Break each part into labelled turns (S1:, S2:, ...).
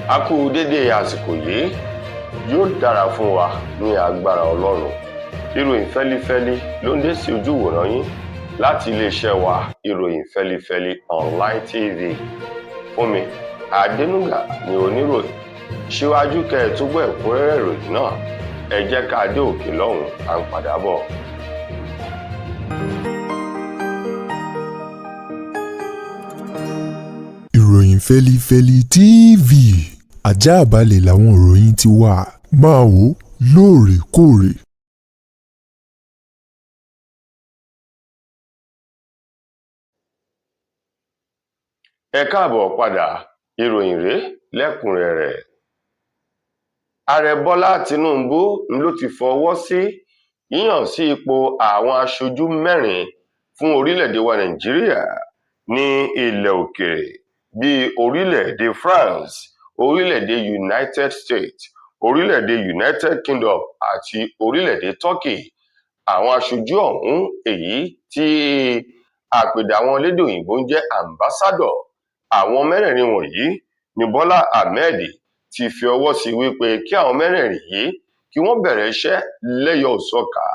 S1: A kú dédé àsìkò yìí, yóò dára fún wa ní agbára Ọlọ́run. Ìròyìn fẹ́lifẹ́li ló ń dé sí ojú ìwòran yín láti iléeṣẹ́ wa, Ìròyìn Fẹ́lifẹ́li Online TV. Fúnmi Adénúgà ní oníròyìn. Síwájú kẹ́ ẹ tó gbọ́ ẹ̀kúnrẹ́rẹ́ ìròyìn náà, ẹ jẹ́ ká dé òkè lọ́hùn, à ń padà bọ̀.
S2: Ìròyìn Fẹ́lifẹ́li TV, àjààbálẹ̀ làwọn ìròyìn ti wà, máa wò ó lóòrèkóòrè.
S1: Ẹ káàbọ̀ padà, ìròyìn rèé lẹ́kùnrẹ́rẹ́. Ààrẹ Bọ́lá Tinubu ló ti fọwọ́ sí yíyàn sí ipò àwọn aṣojú mẹ́rin fún orílẹ̀-èdè wa Nàìjíríà ní ilẹ̀ òkèèrè bíi orílẹ̀-èdè France, orílẹ̀-èdè United States, orílẹ̀-èdè United Kingdom àti orílẹ̀-èdè Turkey. Àwọn aṣojú ọ̀hún, èyí tí àpèdè wọn lédè òyìnbó ń jẹ́ ambassador, àwọn mẹ́rẹ̀ẹ̀rin wọ̀nyí ní Bọ́lá Ahmed ti fi ọwọ́ sí wípé kí àwọn mẹ́rẹ̀ẹ̀rin yìí kí wọ́n bẹ̀rẹ̀ iṣẹ́ lẹ́yọ-ò-sọkà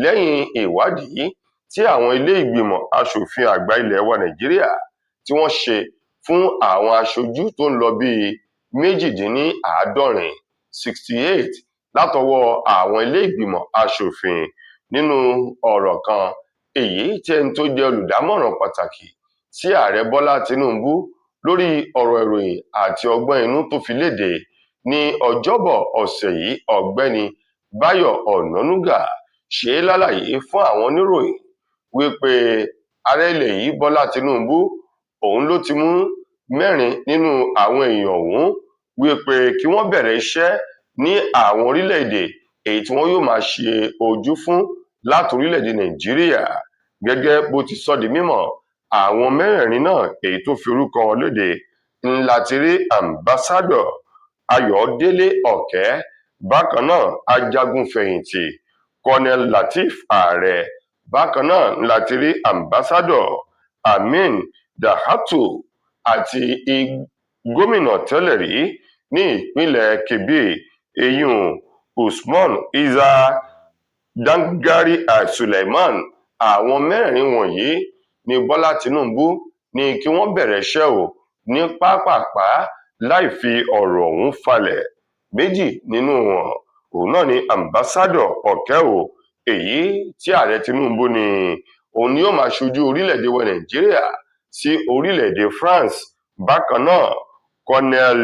S1: lẹ́yìn ìwádìí tí àwọn ilé ìgbìmọ̀ asòfin àgbà ilẹ̀ wa Nàìjíríà tí wọ́n ṣe fún àwọn aṣojú tó ń lọ bíi 78, 68, látọwọ́ àwọn ilé ìgbìmọ̀ asòfin. Nínú ọ̀rọ̀ kan èyí tí ẹni tó jẹ́ olùdámọ̀ràn pàtàkì sí ààrẹ Bọ́lá Tinubu lórí ọ̀rọ̀ ìròyìn àti ọgbọ́n inú tó fi léde ní Ọjọ́bọ̀ ọ̀sẹ̀ yìí, Ọ̀gbẹ́ni Báyọ̀ Ọ̀nànúgà, ṣe é lálàyé fún àwọn oníròyìn wípé ààrẹ ilẹ̀ yìí Bọ́lá Tinubu òun ló ti mú mẹ́rin nínú àwọn èèyàn ọ̀hún wípé kí wọ́n bẹ̀rẹ̀ iṣẹ́ ní àwọn orílẹ̀-èdè èyí tí wọ́n yóò máa ṣe ojú fún láti orílẹ̀-èdè Nàìjíríà. Gẹ́gẹ́ bó ti sọ di mímọ̀, àwọn mẹ́rẹ̀ẹ̀rin náà èyí tó fi orúkọ wọn léde ńlá ti rí ambassador Ayọ̀délé Ọ̀kẹ́, bákan náà ajagunfẹ̀yìntì Colonel Lateef Ààrẹ, bákan náà ńlá ti rí ambassador Amin Dahatu àti gómìnà tẹ́lẹ̀ rí ní ìpínlẹ̀ Kebbi, eyín Usman Isa Dangari Suleiman. Àwọn mẹ́rẹ̀ẹ̀rin wọ̀nyí ní Bọ́lá Tinubu ní kí wọ́n bẹ̀rẹ̀ iṣẹ́ o ní pápápá láì fi ọ̀rọ̀ ọ̀hún falẹ̀. Méjì nínú wọn òun náà ni ambassador Ọ̀kẹ́ o, èyí tí ààrẹ Tinubu ní òun ni yóò máa ṣojú orílẹ̀-èdè wa Nàìjíríà sí orílẹ̀-èdè France. Bákan náà Colonel,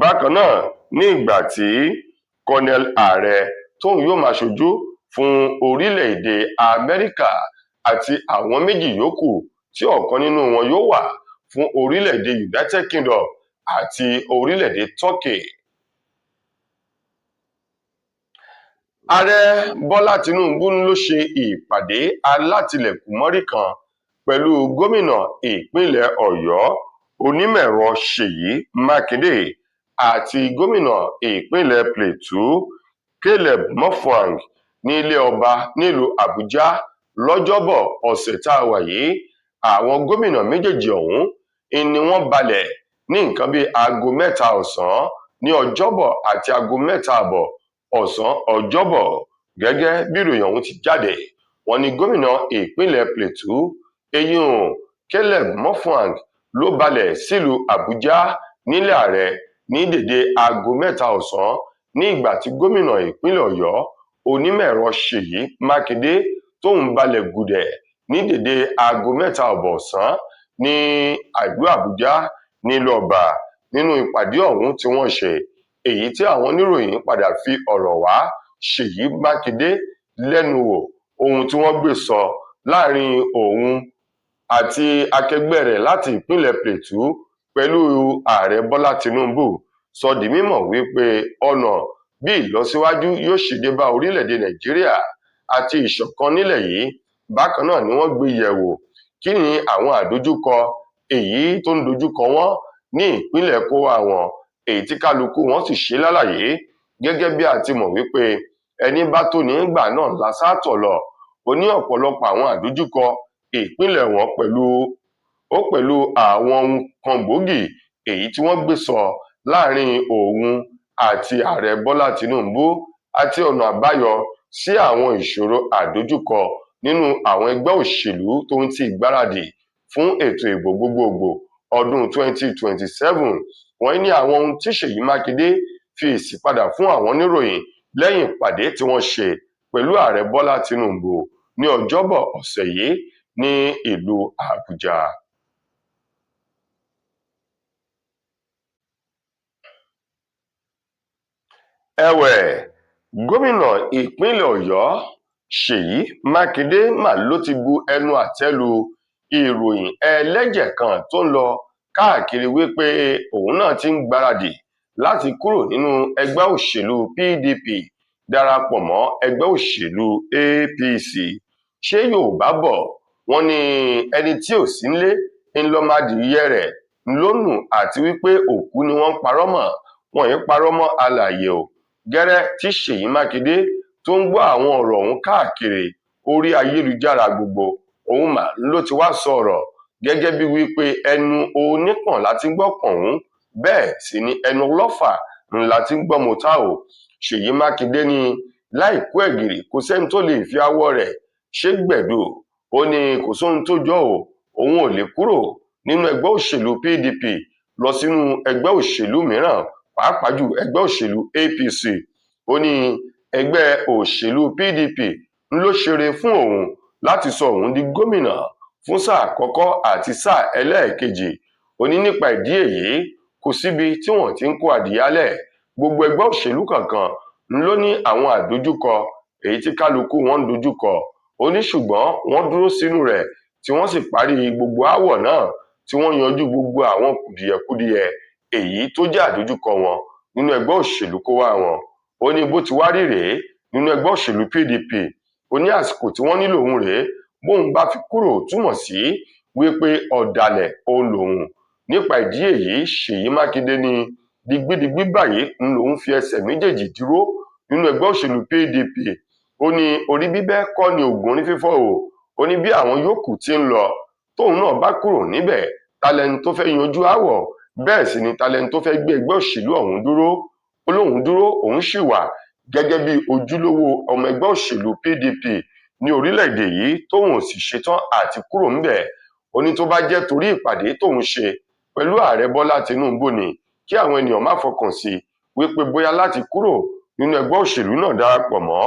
S1: bákan náà ní ìgbà tí Colonel Ààrẹ tóun yóò máa ṣojú fún orílẹ̀-èdè Amẹ́ríkà, àti àwọn méjì yòókù tí ọ̀kan nínú wọn yóò wà fún orílẹ̀-èdè United Kingdom àti orílẹ̀-èdè Turkey. Ààrẹ Bọ́lá Tinubu ló ṣe ìpàdé alátìlẹ̀kùnmọ́rí kan pẹ̀lú gómìnà ìpínlẹ̀ Ọ̀yọ́ onímọ̀-ẹ̀rọ Ṣèyí Mákindé àti gómìnà ìpínlẹ̀ Plateau Caleb Mutfwang ní ilé ọba nílùú Àbújá lọ́jọ́bọ̀ ọ̀sẹ̀ tá a wà yìí. Àwọn gómìnà méjèèjì ọ̀hún ni wọ́n balẹ̀ ní nǹkan bíi aago 3 ọ̀sán ní Ọjọ́bọ̀ àti aago 3:30 ọ̀sán Ọjọ́bọ̀. Gẹ́gẹ́ bí ìròyìn ọ̀hún ti jáde, wọ́n ní gómìnà ìpínlẹ̀ Plateau eyín Caleb Mutfwang ló balẹ̀ sílùú Àbújá nílẹ̀ ààrẹ ní dédé aago 3 ọ̀sán, ní ìgbà tí gómìnà ìpínlẹ̀ Ọ̀yọ́ onímọ̀-ẹ̀rọ Ṣèyí Mákindé tóun balẹ̀ gùdẹ̀ ní dédé aago 3:30 ọ̀sán ní ìlú Àbújá nílùú ọba. Nínú ìpàdé ọ̀hún tí wọ́n ṣe, èyí tí àwọn oníròyìn padà fi ọ̀rọ̀ wá Ṣèyí Mákindé lẹ́nu wò, ohun tí wọ́n gbé sọ láàrin òun àti akẹgbẹ́ rẹ̀ láti ìpínlẹ̀ Plateau pẹ̀lú ààrẹ Bọ́lá Tinubu sọ di mímọ̀ wípé ọ̀nà bí ìlọsíwájú yóò ṣe dé bá orílẹ̀-èdè Nàìjíríà àti ìṣọ̀kan nílẹ̀ yìí. Bákan náà ni wọ́n gbé yẹ̀wò kí ni àwọn àdojúkọ èyí tó ń dojúkọ wọ́n ní ìpínlẹ̀ kówá wọn, èyí tí kálukú wọn sì ṣe lálàyé. Gẹ́gẹ́ bí a ti mọ̀ wípé ẹni bá tó ní ìgbà náà lásàtọ̀ lọ, ó ní ọ̀pọ̀lọpọ̀ àwọn àdojúkọ ìpínlẹ̀ wọn pẹ̀lú ó pẹ̀lú àwọn ohun kan gbòógì èyí tí wọ́n gbé sọ láàrin òun àti ààrẹ Bọ́lá Tinubu àti ọ̀nà àbáyọ sí àwọn ìṣòro àdojúkọ nínú àwọn ẹgbẹ́ òṣèlú tó ń ti ìgbáradì fún ètò ìbò gbogbogbò ọdún 2027. Wọ́n ní àwọn ohun tí Ṣèyí Mákindé fi èsì padà fún àwọn oníròyìn lẹ́yìn ìpàdé tí wọ́n ṣe pẹ̀lú ààrẹ Bọ́lá Tinubu ní Ọjọ́bọ̀ ọ̀sẹ̀ yìí ní ìlú Àbújá. Ẹ̀wẹ̀, gómìnà ìpínlẹ̀ Ọ̀yọ́ Ṣèyí Mákindé mà ló ti bu ẹnu àtẹ́ lu ìròyìn ẹlẹ́jẹ̀ kan tó ń lọ káàkiri wípé òun náà ti ń gbáradì láti kúrò nínú ẹgbẹ́ òṣèlú PDP darapọ̀ mọ́ ẹgbẹ́ òṣèlú APC. Ṣé Yorùbá bọ̀ wọ́n ní ẹni tí ò sí nílé ńlọmọadìyẹ rẹ̀ ńlónù, àti wípé òkú ni wọ́n ń parọ́ mọ́, wọn yìí parọ́ mọ́ alààyè o. Gẹ́rẹ́ tí Ṣèyí Mákindé tó ń gbọ́ àwọn ọ̀rọ̀ ọ̀hún káàkiri orí ayélujára gbogbo, òun mà ló ti wá sọ̀rọ̀ gẹ́gẹ́ bí wípé ẹnu onípọ̀n láti gbọ́ pọ̀n, bẹ́ẹ̀ sì ni ẹnu ọlọ́fà ńlá ti ń gbọ́ mọ́tà o. Ṣèyí Mákindé ní láìkú ẹ̀gìrì kò sẹ́ni tó lè fi awọ rẹ̀ ṣe gbẹ̀dù. Ó ní kò sóhun tó jọ o, òun ò lè kúrò nínú ẹgbẹ́ òṣèlú PDP lọ sínú ẹgbẹ́ òṣèlú mìíràn, pàápàá jù ẹgbẹ́ òṣèlú APC. Ó ní ẹgbẹ́ òṣèlú PDP ló ṣeré fún òun láti sọ òun di gómìnà fún sáà àkọ́kọ́ àti sáà ẹlẹ́ẹ̀kejì. Ó ní nípa ìdí èyí kò síbi tí wọ́n ti ń kó adìyálẹ̀. Gbogbo ẹgbẹ́ òṣèlú kankan ló ní àwọn àdojúkọ èyí tí kálukú wọn ń dojúkọ. Ó ní ṣùgbọ́n wọ́n dúró sínú rẹ̀ tí wọ́n sì parí gbogbo aáwọ̀ náà, tí wọ́n yanjú gbogbo àwọn kùdìẹ̀kudiẹ èyí tó jẹ́ àdojúkọ wọn nínú ẹgbẹ́ òṣèlú kó wá wọn. Ó ní bó ti wá rí rèé nínú ẹgbẹ́ òṣèlú PDP. Ó ní àsìkò tí wọ́n nílò òun rèé, bóun bá fi kúrò túmọ̀ sí wípé ọ̀dàlẹ̀ òun lòun. Nípa ìdí èyí Ṣèyí Mákindé ní digbidigbi báyìí ń lòun fi ẹsẹ̀ méjèèjì dúró nínú ẹgbẹ́ òṣèlú PDP. Ó ní orí bíbẹ́ kọ́ ni oògùn orí fífọ́ o. Ó ní bí àwọn yòókù ti ń lọ tóun náà bá kúrò níbẹ̀, talẹ́ni tó fẹ́ yanjú aáwọ̀, bẹ́ẹ̀ sì ni talẹ́ni tó fẹ́ gbé ẹgbẹ́ òṣèlú ọ̀hún dúró. Ó lóun dúró, òun sì wà gẹ́gẹ́ bí ojúlówó ọmọ ẹgbẹ́ òṣèlú PDP ní orílẹ̀-èdè yìí, tóun ò sì ṣetán àti kúrò ńbẹ̀. Ó ní tó bá jẹ́ torí ìpàdé tóun ṣe pẹ̀lú ààrẹ Bọ́lá Tinubu ni, kí àwọn ènìyàn má fọkàn sí wípé bóyá láti kúrò nínú ẹgbẹ́ òṣèlú náà darapọ̀ mọ́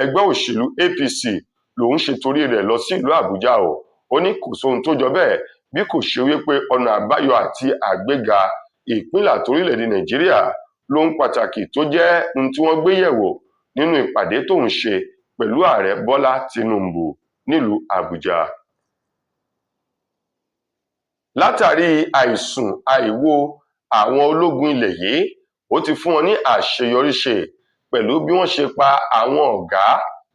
S1: ẹgbẹ́ òṣèlú APC lòun ṣe torí rẹ̀ lọ sí ìlú Àbújá o. Ó ní kò sóhun tó jọ bẹ́ẹ̀ bí kò ṣe wípé ọ̀nà àbáyọ àti àgbéga ìpínlẹ̀ àti orílẹ̀-èdè Nàìjíríà lóhun pàtàkì tó jẹ́ ohun tí wọ́n gbé yẹ̀wò nínú ìpàdé tóun ṣe pẹ̀lú ààrẹ Bọ́lá Tinubu nílùú Àbújá. Látàrí àìsùn àìwo àwọn ológun ilẹ̀ yìí, ó ti fún wọn ní àṣeyọrí ṣe pẹ̀lú bí wọ́n ṣe pa àwọn ọ̀gá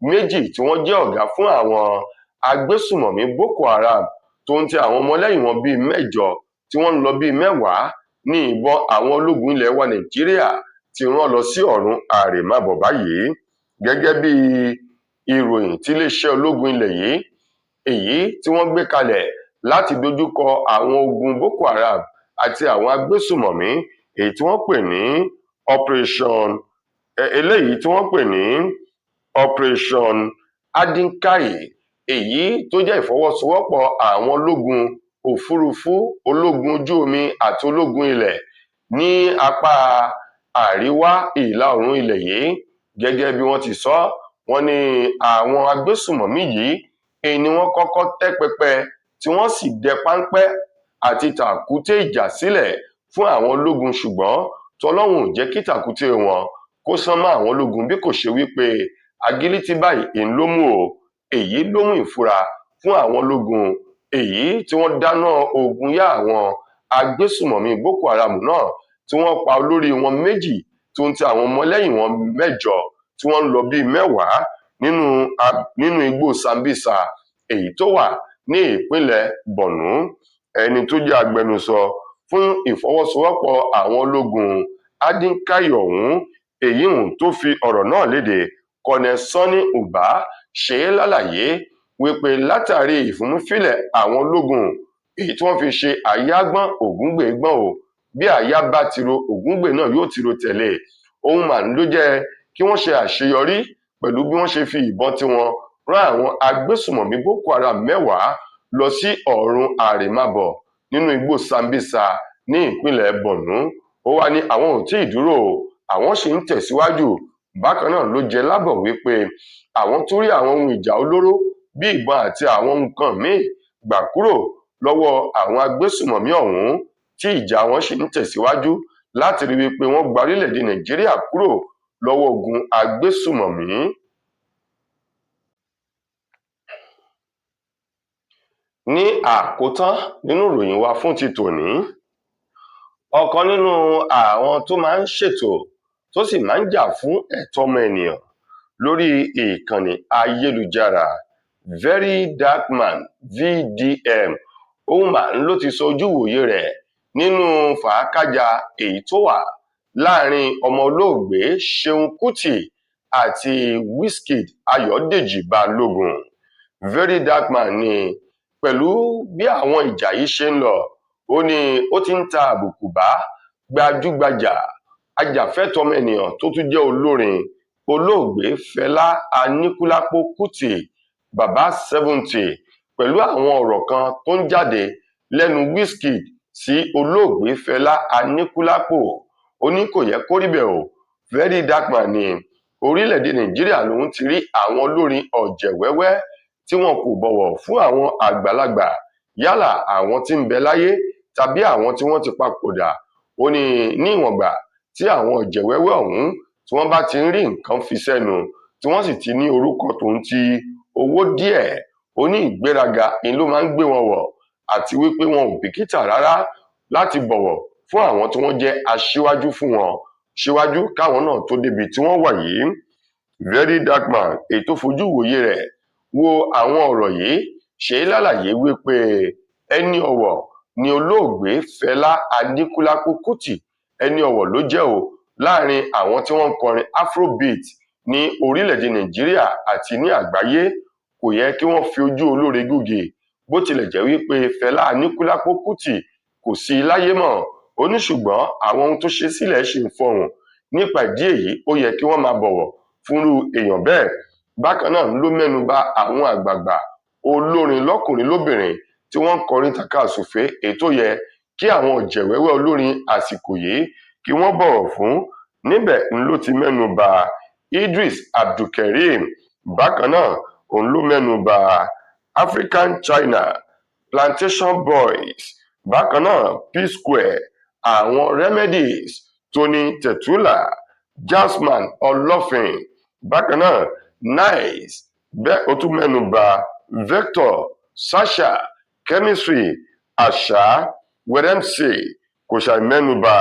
S1: méjì tí wọ́n jẹ́ ọ̀gá fún àwọn agbésùmọ̀mí Boko Haram tó ń tẹ àwọn ọmọlẹ́yìn wọn bíi 8 tí wọ́n ń lọ bíi 10 ní ìbọn àwọn ológun ilẹ̀ wa Nàìjíríà ti rán lọ sí ọ̀run àrèmábọ̀ báyìí. Gẹ́gẹ́ bí ìròyìn tí iléeṣẹ́ ológun ilẹ̀ yìí èyí tí wọ́n gbé kalẹ̀ láti dojúkọ àwọn ogun Boko Haram àti àwọn agbésùmọ̀mí èyí tí wọ́n pè ní Operation eléyìí tí wọ́n pè ní Operation Adinkai, èyí tó jẹ́ ìfọwọ́sowọ́pọ̀ àwọn ológun òfurufú, ológun ojú omi àti ológun ilẹ̀ ní apá àríwá ìlà oòrùn ilẹ̀ yìí. Gẹ́gẹ́ bí wọ́n ti sọ, wọ́n ní àwọn agbésùmọ̀mí yìí ni wọ́n kọ́kọ́ tẹ́ pẹpẹ tí wọ́n sì dẹ páńpẹ́ àti tàkúté ìjà sílẹ̀ fún àwọn ológun, ṣùgbọ́n tọlọ́hun ò jẹ́ kí tàkúté wọn kó sán mọ́ àwọn ológun bí kò ṣe wípé agilítí báyìí ń ló mú o. Èyí ló mú ìfura fún àwọn ológun èyí tí wọ́n dáná ogun yá àwọn agbésùmọ̀mí Boko Haram náà, tí wọ́n pa olórí wọn méjì tó ń tẹ àwọn ọmọlẹ́yìn wọn 8 tí wọ́n ń lọ bíi 10 nínú igbó Sambisa èyí tó wà ní ìpínlẹ̀ Borno. Ẹni tó jẹ́ agbẹnusọ fún ìfọwọ́sowọ́pọ̀ àwọn ológun Adinkai ọ̀hún, èyí hùn tó fi ọ̀rọ̀ náà léde, Colonel Sani Uba, ṣe é lálàyé wípé látàrí ìfimúfilẹ̀ àwọn ológun èyí tí wọ́n fi ṣe àyágbọ́n ògúngbègbọ́n o Bí àyà bá ti ro Ògúngbè náà yóò ti ro tẹ̀lé. Ohun mà ló jẹ́ kí wọ́n ṣe àṣeyọrí pẹ̀lú bí wọ́n ṣe fi ìbọn tiwọn rán àwọn agbésùmọ̀mí Boko Haram 10 lọ sí ọ̀run àrèmábọ̀ nínú igbó Sambisa ní ìpínlẹ̀ Borno. Ó wàá ní àwọn ò tí ì dúró, àwọn sì ń tẹ̀síwájú. Bákan náà ló jẹ́ lábọ̀ wípé àwọn tún rí àwọn ohun ìjà olóró bíi ìbọn àti àwọn nǹkan míín gbà kúrò lọ́wọ́ àwọn agbésùmọ̀mí ọ̀hún, tí ìjà wọn sì ń tẹ̀síwájú láti rí wípé wọ́n gba orílẹ̀-èdè Nàìjíríà kúrò lọ́wọ́ ogun agbésùmọ̀mí. Ní àkótán nínú ìròyìn wa fún ti tòní, ọ̀kan nínú àwọn tó máa ń ṣètò tó sì máa ń jà fún ẹ̀tọ́ ọmọ ènìyàn lórí ìkànnì ayélujára, Very Dark Man VDM, òun mà ló ti sọ ojú ìwòye rẹ̀ nínú fàákájà èyí tó wà láàrin ọmọ olóògbé Ṣeun Kútì àti Wizkid Ayọ̀dèjì Balógun. Very Dark Man ní pẹ̀lú bí àwọn ìjà yìí ṣe ń lọ, ó ní ó ti ń ta àbùkù bá gbajúgbajà ajàfẹ́tọ̀ọ́ ọmọnìyàn tó tún jẹ́ olórin, olóògbé Fẹlá Aníkúlápó Kútì, Bàbá 70, pẹ̀lú àwọn ọ̀rọ̀ kan tó ń jáde lẹ́nu Wizkid sí olóògbé Fẹlá Aníkúlápó. Ó ní kò yẹ kó rí bẹ́ẹ̀ o. Very Dark Man ní orílẹ̀-èdè Nàìjíríà lòun ti rí àwọn olórin ọ̀jẹ̀ wẹ́wẹ́ tí wọn kò bọ̀wọ̀ fún àwọn àgbàlagbà, yálà àwọn tí ń bẹ láyé tàbí àwọn tí wọ́n ti papòdà. Ó ní ní ìwọ̀ngbà tí àwọn ọ̀jẹ̀ wẹ́wẹ́ ọ̀hún tí wọ́n bá ti ń rí nǹkan fi sẹ́nu, tí wọ́n sì ti ní orúkọ tòun ti owó díẹ̀, ó ní ìgbéraga ni ló máa ń gbé wọn wọ̀, àti wípé wọn ò bìkítà rárá láti bọ̀wọ̀ fún àwọn tí wọ́n jẹ́ aṣíwájú fún wọn síwájú káwọn náà tó débi tí wọ́n wà yìí. Very Dark Man èyí tó fojú ìwòye rẹ̀ wo àwọn ọ̀rọ̀ yìí ṣe é lálàyé wípé ẹni ọ̀wọ̀ ni olóògbé Fẹlá Aníkúlápó Kútì, ẹni ọ̀wọ̀ ló jẹ́ o láàrin àwọn tí wọ́n ń kọrin Afrobeat ní orílẹ̀-èdè Nàìjíríà àti ní àgbáyé. Kò yẹ kí wọ́n fi ojú olóore gúgi, bó tilẹ̀ jẹ́ wípé Fẹlá Aníkúlápó Kútì kò sí láyé mọ́. Ó ní ṣùgbọ́n àwọn ohun tó ṣe sílẹ̀ ṣì ń fọhùn. Nípa ìdí èyí, ó yẹ kí wọ́n máa bọ̀wọ̀ fúnrú èèyàn bẹ́ẹ̀. Bákan náà ló mẹ́nu bà àwọn àgbààgbà olórin lọ́kùnrin lóbìnrin tí wọ́n ń kọrin tàkasúfèé, èyí tó yẹ kí àwọn ọ̀jẹ̀wẹ́wẹ́ olórin àsìkò yìí kí wọ́n bọ̀wọ̀ fún. Níbẹ̀ ló ti mẹ́nu bà Idris Abdulkareem. Bákan náà òun ló mẹ́nu bà African China, Plantation Boys, bákan náà P-Square, àwọn Remedies, Tony Tetuila, Jazzman Ọlọ́fin, bákan náà Nice. Bẹ́ẹ̀ ó tún mẹ́nu bà Vector, Sasha, Chemistry, Àṣà, Weremse. Kò ṣàì mẹ́nu bà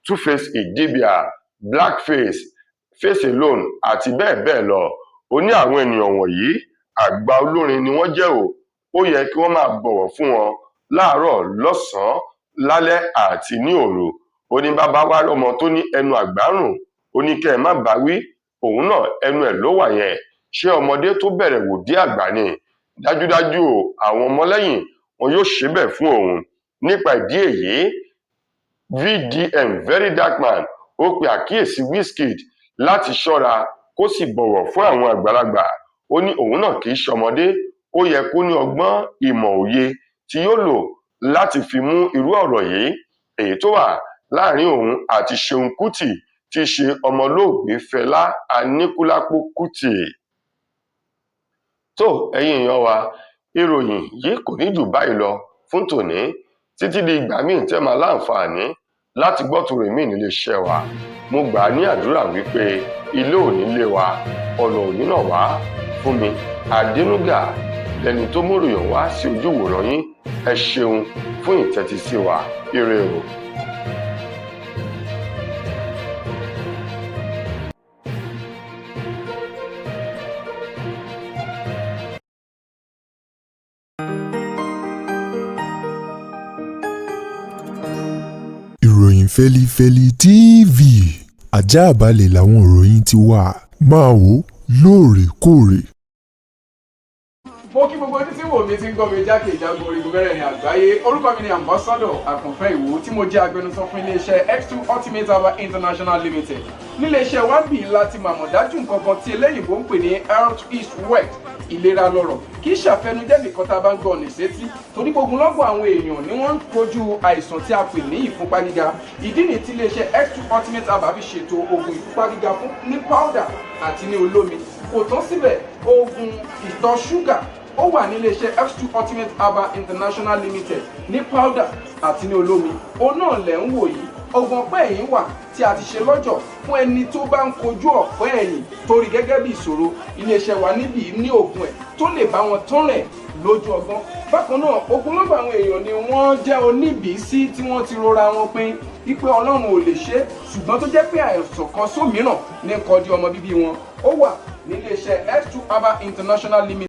S1: Two-Face Idibia, Blackface, Face Alone àti bẹ́ẹ̀ bẹ́ẹ̀ lọ. Ó ní àwọn ènìyàn wọ̀nyí àgbà olórin ni wọ́n jẹ́ o, ó yẹ kí wọ́n máa bọ̀wọ̀ fún wọn láàárọ̀, lọ́sàn-án, lálẹ́ àti ní òru. Ó ní bàbá wa rọmọ tó ní ẹnu àgbárùn, ó ní kẹ́ ẹ má bá wí, òun náà ẹnu ẹ̀ ló wà yẹn. Ṣé ọmọdé tó bẹ̀rẹ̀ wò dé àgbà ni? Dájúdájú o, àwọn ọmọlẹ́yìn wọn yóò ṣe bẹ́ẹ̀ fún òun. Nípa ìdí èyí, VDM Very Dark Man ó pe àkíyèsí Wizkid láti ṣọ́ra kó sì bọ̀wọ̀ fún àwọn àgbàlagbà. Ó ní òun náà kì í ṣọmọdé, ó yẹ kó ní ọgbọ́n ìmọ̀ òye tí yóò lò láti fi mú irú ọ̀rọ̀ yìí èyí tó wà láàrin òun àti Ṣeun Kútì tí í ṣe ọmọlóògbé Fẹlá Aníkúlápó Kútì. Tó ẹ̀yin èèyàn wa, ìròyìn yìí kò ní jù báyìí lọ fún tòní, títí di ìgbà míì tẹ́ máa láǹfààní láti gbọ́ tòrò míì nílé iṣẹ́ wa. Mo gbà á ní àdúrà wípé ilé ò ní lé wa, ọ̀nà ò ní nà wá. Fún mi Adénúgà lẹni tó mú ìròyìn wá sí ojú ìwòran yín. Ẹ ṣeun fún ìtẹ́tísí wa. Ire o.
S2: Ìròyìn Fẹ́lífẹ́lí TV, àjààbálẹ̀ làwọn ìròyìn ti wà. Máa wò lóòrèkóòrè.
S3: Mo kí gbogbo ojú tí ń wò mí, tí ń gbọ́ mi jákèjádò orígun mẹ́rẹ̀ẹ̀rin àgbáyé, orúkọ mi ni Ambassador Àkànfẹ́ Ìwò, tí mo jẹ́ agbẹnusọ fún iléeṣẹ́ X2 Ultimate Herbal International Limited. Níléeṣẹ́ wa bí láti màmọ̀dájú nǹkan kan tí eléyìnbó ń pè ní health is wealth, ìlera lọ́rọ̀. Kì í ṣàfẹnujẹ́ nìkan tá a bá ń gbọ́ ní sétí, torí gbogbo lọ́gbọ̀n àwọn èèyàn ni wọ́n ń kojú àìsàn tí a pè ní ìfúnpá gíga. Ìdí nìyí tí iléeṣẹ́ X2 Ultimate Herbal fi ṣètò oògùn ìfúnpá gíga fún ní powder àti ní olómi. Kò tán síbẹ̀, oògùn ìtọ̀ ṣúgà ó wà ní iléeṣẹ́ X2 Ultimate Herbal International Limited ní powder àti ní olómi. Òun náà lẹ̀ ń wò yìí. Oògùn ọ̀pá ẹ̀yìn wà tí a ti ṣe lọ́jọ̀ fún ẹni tó bá ń kojú ọ̀pá ẹ̀yìn torí gẹ́gẹ́ bí ìṣòro. Iléeṣẹ́ wa níbí ní oògùn ẹ̀ tó lè bá wọn tán rẹ̀ lójú ọgbọ́n. Bákan náà, ogunlọ́gọ̀ àwọn èèyàn ni wọ́n jẹ́ oníbìísí tí wọ́n ti rora wọn pin wípé Ọlọ́run ò lè ṣe é, ṣùgbọ́n tó jẹ́ pé àìsàn kan sómìíràn ní kọjú ọmọ bíbí wọn. Ó wà níléeṣẹ́ X2 Herbal International Limited.